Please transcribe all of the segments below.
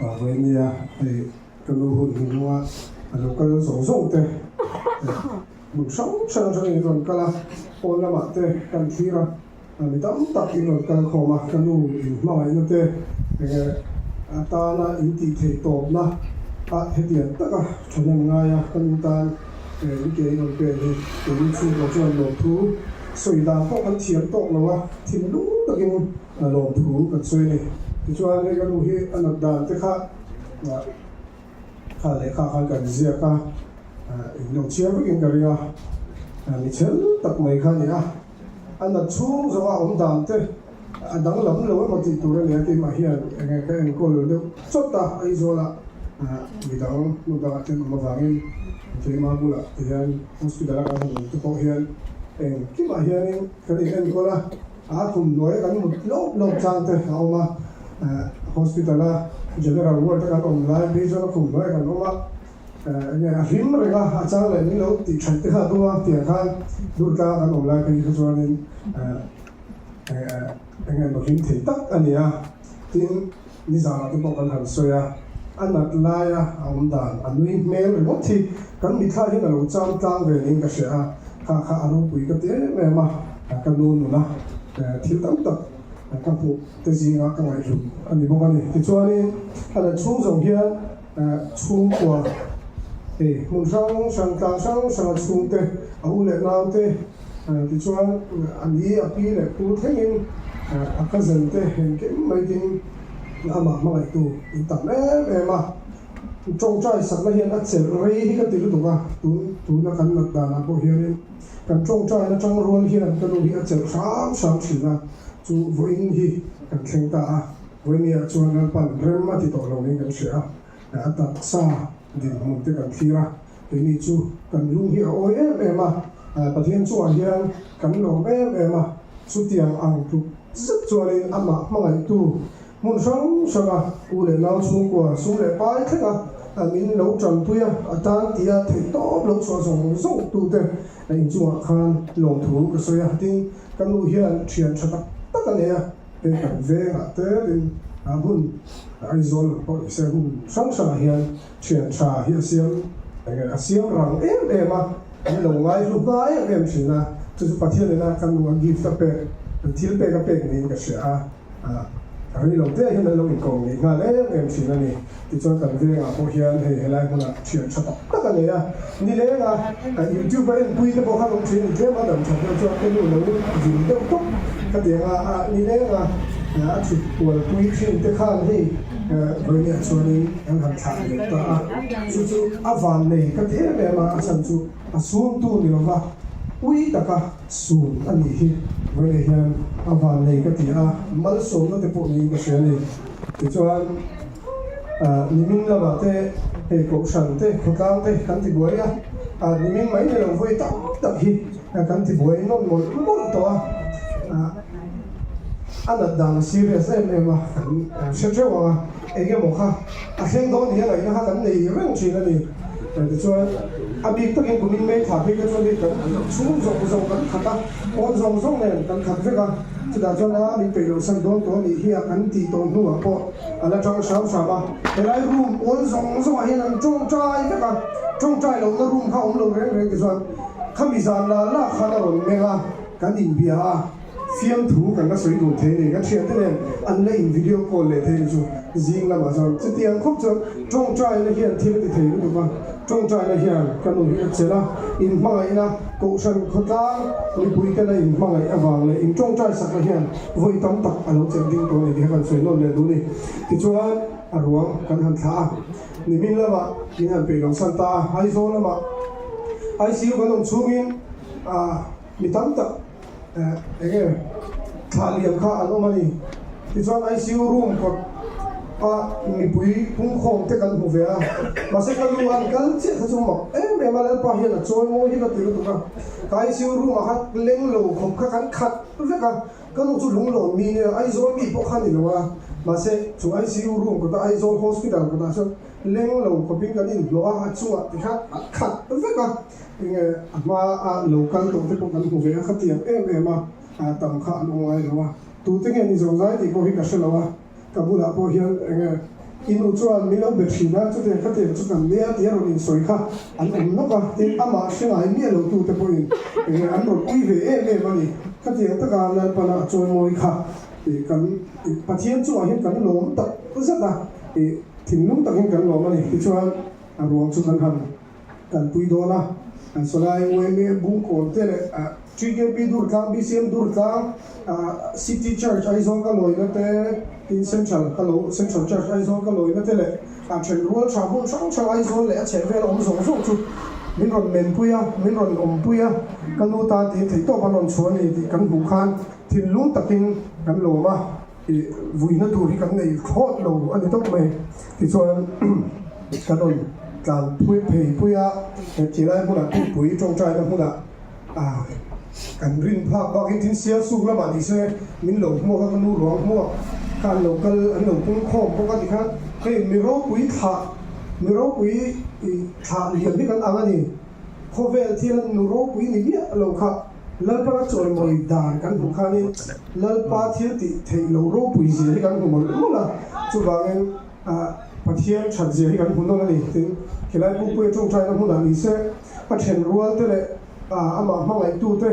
Vawinia hei ka nu hun hnunga a lo kal zawng zawng te hmun hrang hrang atangin in rawn kal a, pawn lamah te kan thlir a, mi tam tak in rawn kal khawm a, ka nu in hmangaihna te enge atana in tih theih tawpna a hetiang taka thahnem ngai a ka nu tan in ke in rawn pen hi keini chhungkaw chuan lawmthu sawi dan pawh kan thiam tawk lo a, thinlung takin Lawmthu kan sawi a ni. Tichuan hei ka nu hi a nat dan te kha kha lehkha khan kan ziak a, in lo chhiar vekin ka ring a, mi chhel tak mai kha a ni a. A nat chhung zawnga awm dan te a danglam lo emaw tih tur a ni a, keimah hian enge ka enkawl deuh chawt a, Aizawlah midang hmun dangah te an awm avangin keimah bulah ti hian hospital a kan han awm te pawh hian engkimah hianin kan in enkawl a. A khum hnuaia kan mut lawp lawp chang te a awm a, hospital a general ward a kan awm lai phei chuan a khum hnuaiah kan awm a, enge a hlim reng a, a chang leh min lo tih that te kha a tum a, tiang khan Durtlang kan awm lai phei kha chuanin enge emaw hlim thei tak a ni a, tin nizanah te pawh kan han sawi a, a nat laia a awm dan a nui hmel ringawt hi kan mitthla hian a lo cham tlang ve niin ka hria a, kha kha a ropui ka ti em em a, ka nu nuna thil tam tak ka hmuh te zinga ka ngaihhlut a ni bawk a ni. Tichuanin a la chhung zawng hian chhungkua hei hmun hrang hrang tlang hrang hranga chhungte a u leh naute tichuan a ni a pi leh pu thlengin a cousin te engkim mai tin amah hmangaihtu in tam em em a, tawngtai sakna hian a chelh rei hi ka ti lutuk a, tun tuna kan nat danah pawh hianin kan tawngtai na tang rual hian ka nu hi a chelh hram hram thin a, chu vawiin hi kan thleng ta a, vawinia chuan Lalpan rem a ti tawh lo niin kan hria a, a taksa dinhmun te kan thlir a, keini chu kan lung hi a awi em em a, Pathian chungah hian kan lawm em em a, chutiang ang tluk zet chuanin amah hmangaihtu hmun hrang hranga u leh nau chhungkua sum leh pai thlenga min lo tanpui a, a tan tia theihtawp lo chhuah zawng zawng tute inchungah khan lawmthu ka sawi a, tin ka nu hian thian tha tak tak a nei a. Hei kan vengah te tin hmun Aizawl lam pawh nise hmun hrang hrangah hian thian tha hi a siam enge a siam rang em em a, an lo ngai hlu hma em em thin a, chu chu Pathian ina ka nu a gift a pek thil pek a pek niin ka hria a, rei lo te ah hian an lo inkawm ngei nghal em em thin a ni. Tichuan kan vengah pawh hian hei helai hmunah thian tha tak tak a nei a, nileng a YouTube a enpui te pawh khan awm thin tlem a dam that deuh chuan ka nu lo zin deuh tawp khatiang a a nileng a a thut kual pui thin te khan hei vawinia chuanin an han thlah leh ta a, chu chu a van nei ka ti em em a, a chhan chu a sumtu ni lova ui taka sum a nih hi vawinia hian a van nei ka ti a, malsawmna te pawh niin ka hria a ni. Tichuan, nimin lamah te hei kohhran te, khawtlang te kan ti buai a, nimin mai ni lo vawi tam tak hi kan ti buai nawn mawlh mawlh tawh a, a nat dan a serious em em a, kan hre theuh ang a, eng emaw kha a thleng dawn ni a ngaihna kha kan nei reng thin a ni. Tichuan, a bik takin kumin May thla phei kha chuan hei kan chhung zawng zawng kan khat a, pawn zawng zawng nen kan khat vek a. Chutah chuan a min peih loh san dawn tawh a nih hi a kan tih tawh hnuah pawh a la tang hram hram a. Helai room pawn zawng zawngah hian an tawngtai vek a, tawngtai lohna room kha awm lo reng reng tichuan khami zan la la khan a rawn meng a, kan inbia a, fiamthu kan la sawi dun thei a ni. Ka thiante nen an la in video call leh thei ni chu zing lamah chuan chutiang khawp chuan tawngtaina hian thil a ti thei lutuk a. Tawngtaina hian ka nu hi a chelh a, inhmangaihna, Kohhran khawtlang mipuite la inhmangaih avang leh intawngtai sakna hian vawi tam tak a lo chelh ding tawh a ni tih kha kan sawi nawn leh duh a ni. Tichuan, a ruang kan han thlah a, nimin lamah min han peih lo san ta a, Aizawl lamah ICU kan awm chhungin mi tam tak Eng nge thlah liam kha an awm a ni. Tichuan ICU room kawt a mipui pungkhawm te kan hmu ve a, mahse ka nu an kal chiah kha chu mak em em a, Lalpa hian a chawi mawi hi ka ti lutuk a, ka ICU room ah kha leng lo khawp kha kan khat vek a, ka nu chu lunglawn mi nia Aizawl mi pawh kha ni lo a, mahse chu ICU room kawt a Aizawl hospital kawtah chuan leng lo khawpin kan inhlawh a, a chungah tikhan a khat vek a. Enge a hma a lo kal tawh te pawh kan hmu ve a, khatiang em em a tam kha an awm ngai lo a, tute nge ni zo zai tih pawh hi ka hre lo a, Ka bulah pawh hian eng nge i nu chuan min lo be thin a, chutiang khatiang chu kan nia tih a rawn insawi kha an awm nawk a, tin amah hre ngai miah lo tute pawhin eng nge an rawn ui ve em em a ni. Khatiang taka Lalpana a chawimawi kha ih kan Pathian chungah hian kan lawm tak zet a, ih thinlung takin kan lawm a ni. Tichuan a ruang chu kan han Kalpui dawn a, an sawlai yma Bungkawn te leh TKP Durtlang, BCM Durtlang, City Church Aizawl ka lawina te, tin Central ka lo Central Church Aizawl ka lawina te leh a then rual tha hmun hrang hrang Aizawl leh a chhehvel awm zawng zawng chu min rawn menpui a, min rawn awmpui a, ka nu tan tiin theihtawp an rawn chhuah a ni tih kan hmuh khan thinlung takin kan lawm a. Ih vuina tur hi kan nei thlawt lo a ni tawp mai. Tichuan kan rawn tlan phui phei pui a, he thilai hmunah pui tawngtaina hmunah ah kan rin phak bakin tin sial suk lamah ni se min lo hmuak a, ka nu ruang hmuak kha an lo kal an lo pung khawm bawk a tikhan hei mi ropui thlah mi ropui ih thlah lian hi kan ang a ni. Khawvel thil a nu ropui ni miah lo kha. Lalpa chawimawi dan kan hmuh khanin Lalpa thil tih theih lo ropui zia hi kan hmu mawlh mawlh a, chuvangin Pathian that zia hi kan hmu nawn a ni. Tin, khilai Pupuia tawngtaina hmunah ni se, a then rual te leh amah hmangaihtu te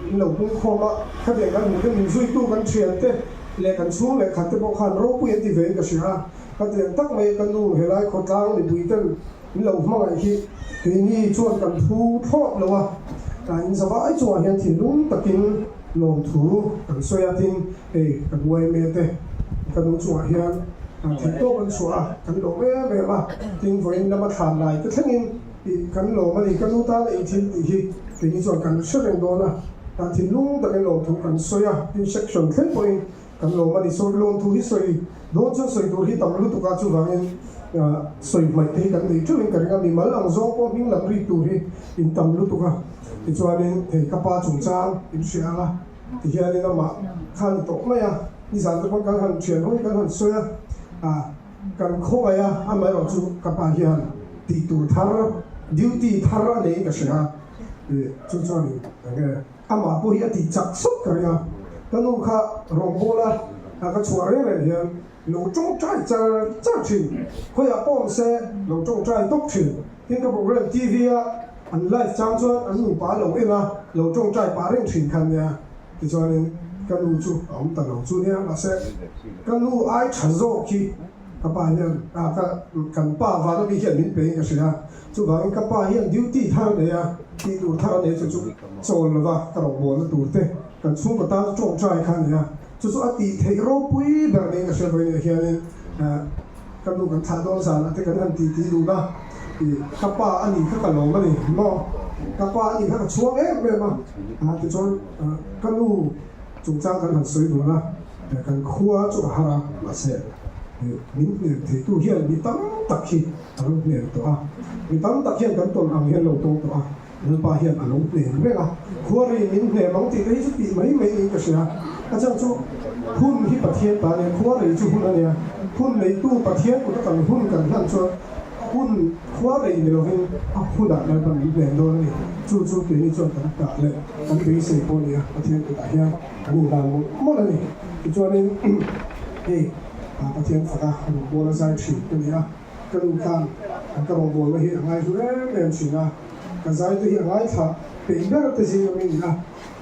in lo pung khawm a, khatiang kan hmuh te min zuitu kan thian te leh kan chhung leh khat te pawh khan ropui an ti vein ka hria a, khatiang tak mai ka nu helai khawtlang mipui ten Min lo hmangaih hi keini chuan kan thu thlawt lo a, in zavai chungah hian thinlung takin lawmthu kan sawi a, tin hei kan yma te ka nu chungah hian theihtawp an chhuah a, kan lawm em em a, tin vawiin lama thlan lai te thlengin kan lawm a ni, ka nu tana in thil tih hi keini chuan kan hre reng dawn a, thinlung takin lawmthu kan sawi a, tin section thleng pawhin Kan lawm a ni. Sawi lawm thu hi sawi dawn chuan sawi tur hi tam lutuk a, chuvangin sawi hmaih te hi kan nei teuhin ka ring a, mimal ang zawng pawh hming lam rik tur hi in tam lutuk a, tichuanin hei ka pa chungchang in hria ang a, tihianin amah kha a ni tawh mai a, nizan te pawn kan han thian hawn kan han sawi a, ah kan khawngaih a, amaherawh chu ka pa hian tih tur thar duty thar a neiin ka hria a, chu chuanin enge. Amah pawh hi a tih chak sawt ka ring a, ka nu kha rawngbâwl a ka chhuah reng reng hian lo tawngtai char char thin, khawiah pawh awm se lo tawngtai tawp thin. Tin ka program TV a an live chang chuan an nupa a lo en a, lo tawngtai pah reng thin kha nia. Tichuanin ka nu chu a awm ta lo chu nia, mahse ka nu ai tha zawk hi ka pa hian ka kan pa vana mi hian min pe in ka hria. Chuvangin ka pa hian duty thar a nei a, tih tur thar a nei chu chu chawl lova ka rawngbawlna tur te kan chhungkaw tan tawngtai kha a ni a, chu chu a tih theih ropui ber niin ka hria vawiin ah hianin ka nu kan thlah dawn zanah te kan han tih tih dun a, ih ka pa a nih kha ka lawm a ni maw, ka pa a nih kha ka chhuang em em a, tichuan ka nu chungchang kan han sawi dun a, kan khua chu a har a, mahse min hnem theitu hian mi tam tak hi. A lo hnem tawh a, mi tam tak hian kan tawn ang hian lo tawng tawh a, Lalpa hian a lo hnem reng a, khuarei min hnem ang tih te hi chu tih mai mai niin ka hria. A chhan chu hun hi Pathian ta a nia, khuarei chu hun a nia, hun neitu Pathian kuta kan hun kan hlan chuan hun khuarei ni lovin a hunah Lalpa min hnem dawn a ni. Chu chu keini chuan kan tah leh kan beisei pawh a nia, Pathian kutah hian kan inhlan mawlh mawlh a ni. Tichuanin hei Pathian faka rawngbawla zai thin ka ni a. Ka nu khan ka rawngbawlna hi a ngaihlu em em thin a, ka zai te hi a ngaithla peih ber te zing ami ni a,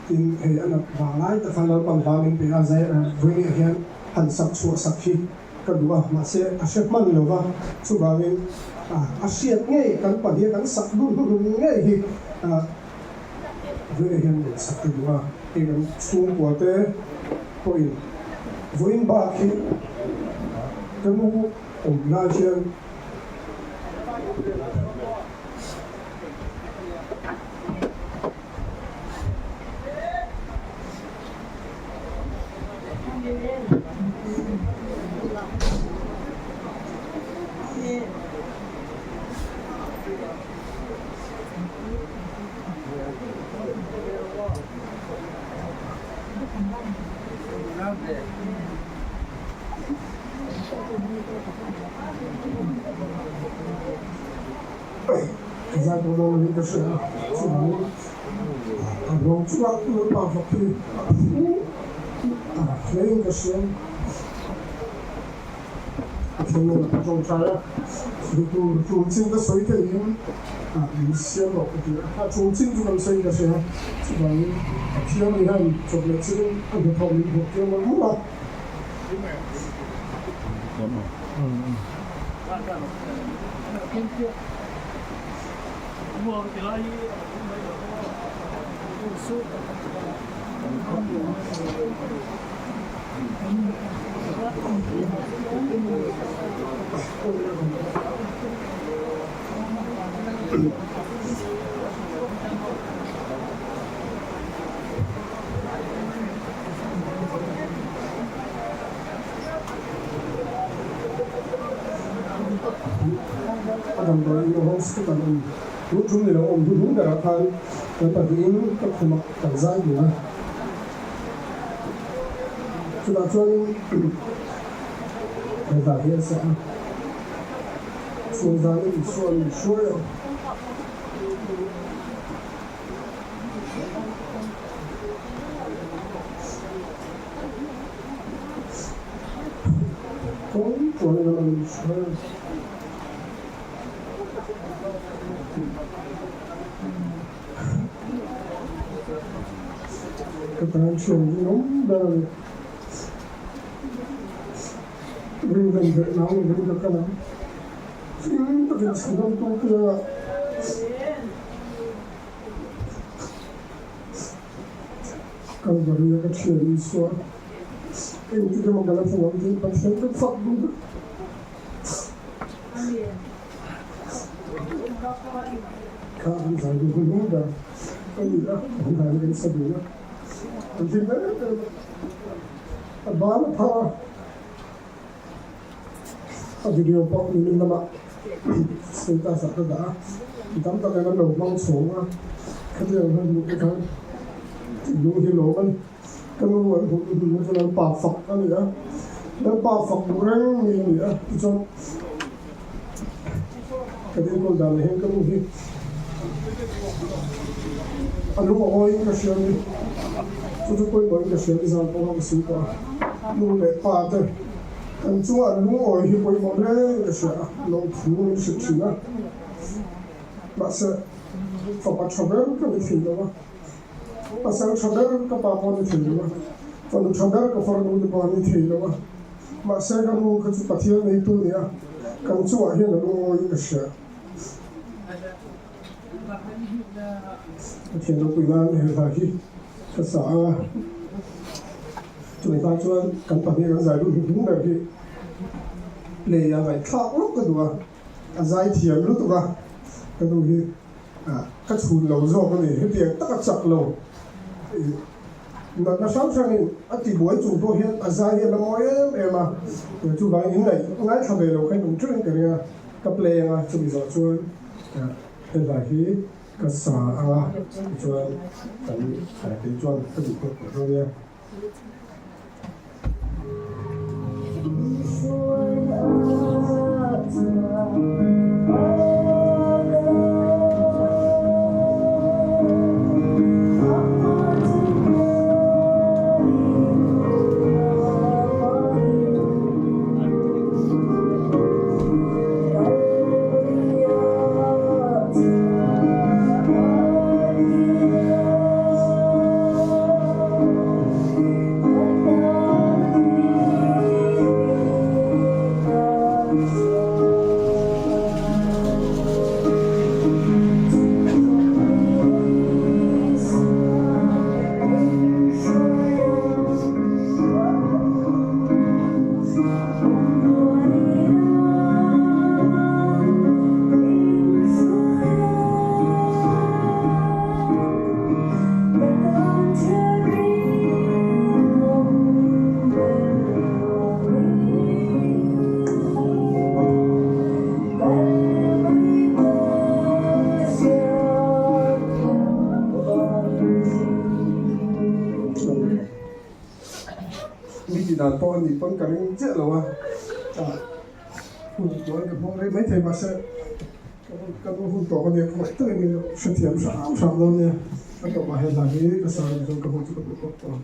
tin hei a nat vang lai tak khan Lalpan hla min pe a, zai vawinia hian han sak chhuah sak hi ka duh a, mahse a hre hman lo va, chuvangin a hriat ngei kan pahniha kan sak dun hnuhnung ngei hi vawinia hian rawn sak ka duh a, hei kan chhungkua te pawhin vawiin bak hi ka nu. Awm lai hian Zai pawh dawn lovin ka hria a, chuvangin a rawng chungah Lalpa fak hi a phu a hlein ka hria. Pathian hnenah ka tawngtai a, Duh tur tul chin ka sawi theihin min siam loh ka ti a, a tul chin chu kan sawiin ka hria. Chuvangin Pathian hian chawp leh chilin a hnathawh min hmuh tir mawlh mawlh a. A damdawiin a hospital awm tun tum ni lo awm hnuhnung berah khan kan pahnihin ka khumah kan zai dun a. Chutah chuanin he hla hi a sa a, Chhun zanin Isua min hruai a. Kawng tuanin a min hruai a. Ka tan thian rinawm ber a ni. Rindan leh nau lovin ka kal ang. Hlim takin chhan dam tu te a. Kalvari a ka thian Isua engtik emaw ka la hmu ang tih Pathian ka fak duh ber. Kha kan zai duh hun hun ber a ni a, kan zai na kan sa dun a, kan hlim em em a, a ban a phar a, a video pawh nimin lamah status ah ka dah a, mi tam tak hian an lo hmang chhawng a, khatiang han hmuh te khan thinlung hi lawm a ni. Ka nu an hmuh hnu hnu chu Lalpa fak a ni a, Lalpa fak duh reng mi a ni a, tichuan ka enkawl danah hian ka nu hi a lung a awiin ka hria a ni, chu chu pawimawhin ka hria a ni zan pawh ka sawi tawh a, nu leh pa te kan chunga an lung awi hi pawimawh hle in ka hria a, lo thu min hrilh thin a, mahse fapa tha ber ka ni thei lo a. Pasal tha ber ka pa pawh a ni thei lo a, fanu tha ber ka farnu te pawh a ni thei lo a, mahse ka nu kha chu Pathian neitu a ni a, kan chungah hian a lungawiin ka hria. Pathian ropui nan he hla hi ka sa a, chumi hma chuan kan pahnih kan zai duh hnuhnung ber hi lei a ngaihthlak lawk ka duh a, a zai thiam lutuk a ka nu hi. Ka chhun lo zawk a ni, hetiang taka chak lo natna hrang hrangin a tibuai chung pawh hian a zai hi a la mawi em em a, chuvangin in ngaih ngaithla ve lo kha in awm teuhin ka ring a, ka play ang a, chumi zawh chuan he hla hi ka sa ang a, tichuan kan kei chuan ka duh tawk tawh dawn nia. Mi tih dan pawh a nih pawn ka ring chiah lo a, hun tuai ka hmang rei maithei mahse Ka nu hun tawk a nia, ka ngaih takin min hrethiam hram hram dawn nia. A tawpah he hla hi ka sa reng chuan ka hmu chu ka duh tawp tawh ang.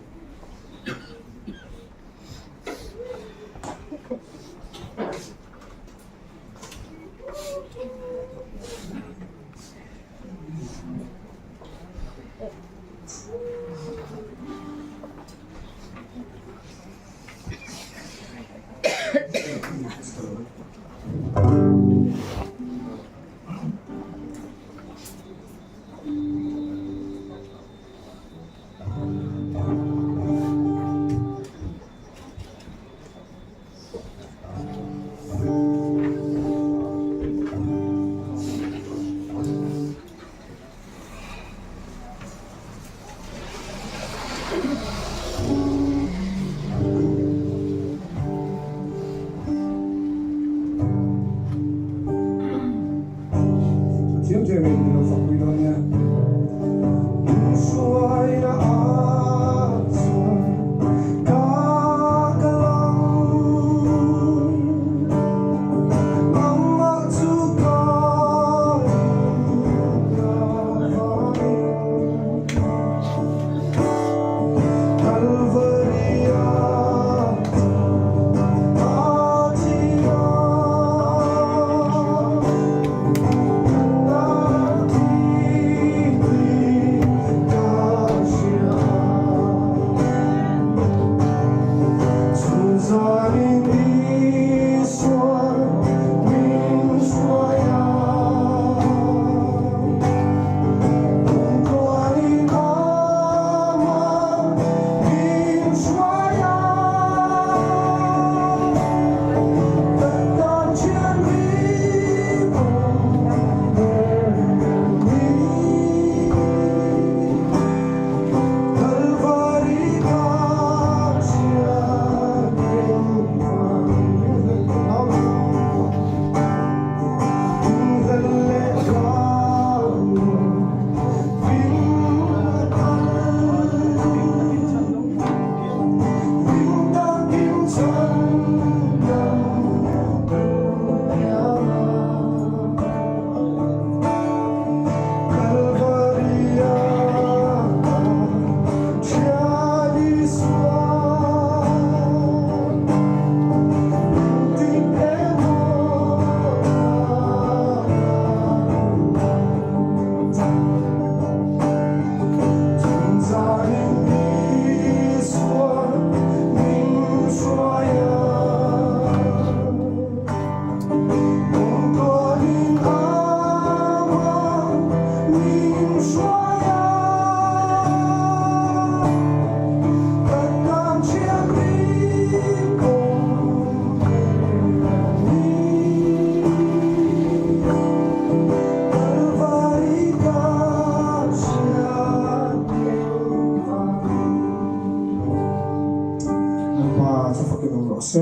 Pa chu fakin awm rawh se.